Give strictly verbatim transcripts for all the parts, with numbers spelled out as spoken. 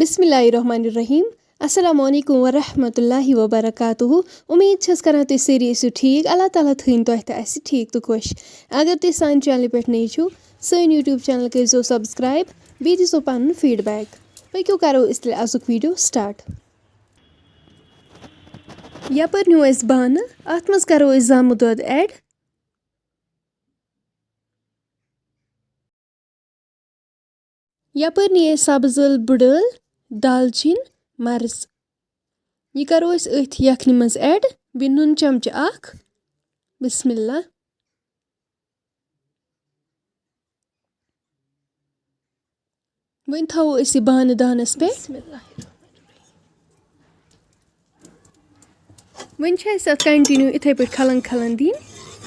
بسم اللہ الرحمن الرحیم۔ السلام علیکم ورحمۃ اللہ وبرکاتہ۔ امید چھس کران تُہۍ سٲری ٲسِو ٹھیٖک۔ اللہ تعالیٰ تھٲیِن تۄہہِ تہٕ اَسہِ ٹھیٖک تہٕ خۄش۔ اگر تُہۍ سانہِ چینلہِ پٮ۪ٹھ نٔے چھِو، سٲنۍ YouTube channel کٔرۍزیو subscribe، بیٚیہِ دیٖزیو پنُن feedback۔ پٔکِو کرو أسۍ تیٚلہِ آزُک video start۔ یپٲرۍ نیوٗ اَسہِ بانہٕ، اَتھ منٛز کرو أسۍ زامُت دۄد add۔ یپٲرۍ نی اَسہِ سبٕز ٲل، بٕڈ ٲل، دالچیٖن، مرٕژ۔ یہِ کرو أسۍ أتھۍ یکھنہِ منٛز add، بیٚیہِ نُن چمچہٕ اکھ۔ بسم اللہ۔ وۄنۍ تھاوو أسۍ یہِ بانہٕ دانَس پٮ۪ٹھ۔ بسم اللہ الرحمن الرحیم۔ وۄنۍ چھِ اَسہِ اَتھ continue یِتھَے پٲٹھۍ کھَلَن کھَلَن دِنۍ،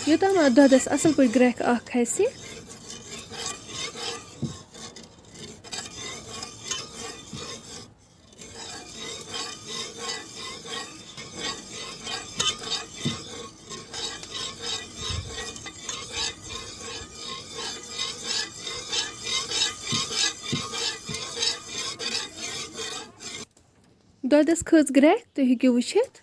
یوٚتام اَتھ دۄدَس اَصٕل پٲٹھۍ گرٛٮ۪کھ اَکھ کھَسہِ۔ دۄدَس کھٔژ گرٛٮ۪کھ، تُہۍ ہیٚکِو وٕچھِتھ۔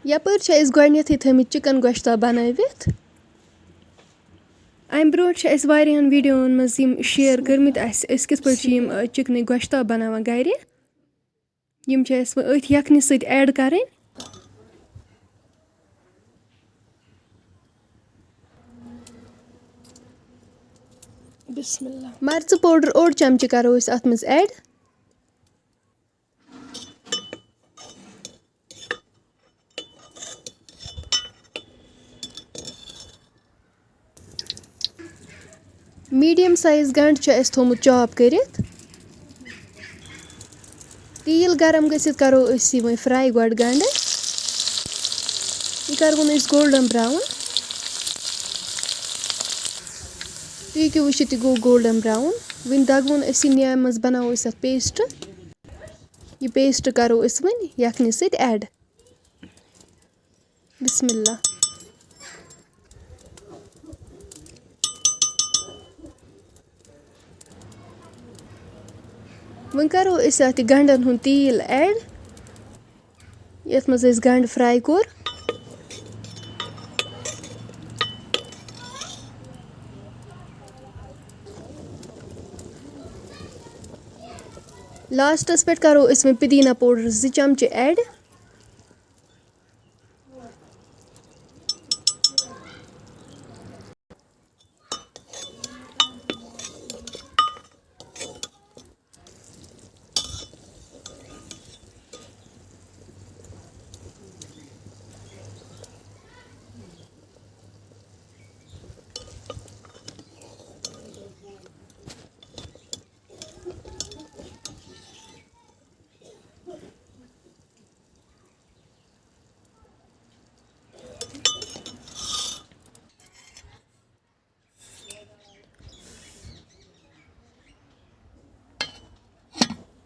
یپٲرۍ چھِ اَسہِ گۄڈٕنٮ۪تھٕے تھٲومٕتۍ چِکن گۄشتاب بنٲوِتھ۔ اَمہِ برٛونٛٹھ چھِ اَسہِ واریاہَن ویٖڈیووَن منٛز یِم share کٔرمٕتۍ اَسہِ، أسۍ کِتھ پٲٹھۍ چھِ یِم، آ، چِکنٕکۍ گۄشتاب بناوان گرِ۔ یِم چھِ اَسہِ وۄنۍ أتھۍ یَکھنہِ سۭتۍ add کَرٕنۍ۔ بسم اللہ۔ مرژٕ powder اوٚڑ چمچہٕ کَرو أسۍ اَتھ منٛز add۔ Medium size گنٛڈٕ چھُ اَسہِ تھوٚومُت chop کٔرِتھ۔ تیٖل گرم گٔژھِتھ کرو أسۍ یہِ وۄنۍ fry گۄڈٕ گنٛڈٕ۔ یہِ کرہون أسۍ golden brown۔ تُہۍ ہیٚکِو وٕچھِتھ، یہِ گوٚو golden brown۔ وۄنۍ دگہون أسۍ یہِ نیامہِ منٛز، بناوو أسۍ اَتھ paste۔ یہِ paste کرو أسۍ وۄنۍ یَکھنہِ سۭتۍ add۔ بسم اللہ۔ وۄنۍ کرو أسۍ اَتھ یہِ گنٛڈن ہُنٛد تیٖل add، یَتھ منٛز أسۍ گنٛڈٕ fry کوٚر۔ Lastس پٮ۪ٹھ کرو أسۍ وۄنۍ پُدیٖنہ powder زٕ چمچہٕ add۔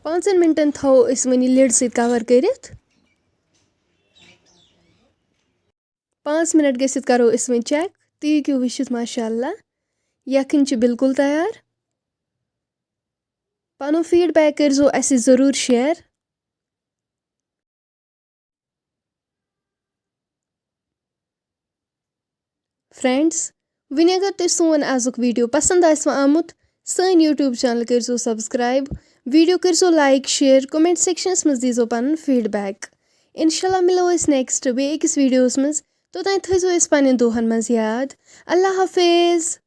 پانٛژن مِنٹن تھاوو أسۍ وۄنۍ یہِ lid سۭتۍ cover کٔرِتھ۔ پانٛژھ مِنٹ گٔژھِتھ کرو أسۍ وۄنۍ check۔ تُہۍ ہیٚکِو وٕچھِتھ، ماشاء اللہ، یَکھٕنۍ چھِ بالکل تیار۔ پنُن feedback کٔرۍزیو اَسہِ ضروٗر share۔ Friends، وۄنۍ اگر تۄہہِ سون آزُک video پسند آسِوٕ آمُت، سٲنۍ YouTube channel کٔرۍزیو subscribe، video کٔرۍزیو like، share، comment sectionس منٛز دیٖزیو پنُن feedback۔ انشاءاللہ مِلو أسۍ next بیٚیہِ أکِس videoس منٛز۔ توٚتام تھٲیزیو أسۍ پننٮ۪ن دُعاہن منٛز یاد۔ اللہ حافظ۔